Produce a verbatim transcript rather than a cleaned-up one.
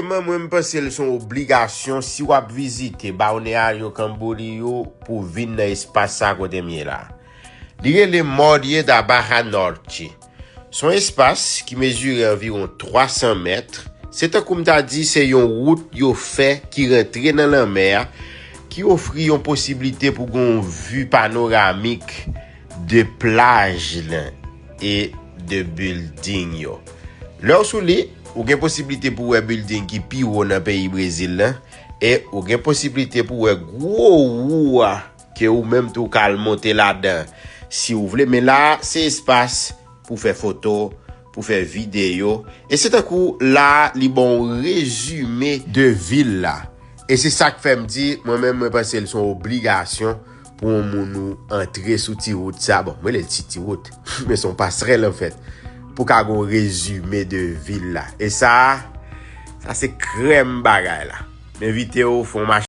Mwen, mwen, m panse l se yon obligasyon si w ap vizite Balneário Camboriú pou w vin nan espas sa kote m ye la. Li rele Morro da Barra Norte. Se yon espas ki mezire anviwon twa san mèt. Se tankou m ta di se yon wout yo fè ki rantre nan lanmè a, ki ofri yon posiblite pou gen yon vi panoramik de plaj lan e de bilding yo. Lè w sou li, ou gen posiblite pou w wè bilding ki pi wo nan peyi Brezil lan, e ou gen posiblite pou w wè gwo wou a ke ou menm tou ka al monte ladan si w vle. Men la a, se espas pou fè foto, pou fè videyo. E se tankou la a, li ba w rezime de vil la. E se sa k fè m di, mwen menm, mwen panse l se yon obligasyon pou yon moun ou antre sou ti wout sa. Bon, mwen rele l ti, ti wout, men se yon pasrèl, anfèt, pou ka gen yon rezime de vil la. E sa, sa se krèm bagay la. M envite w fè yon mache.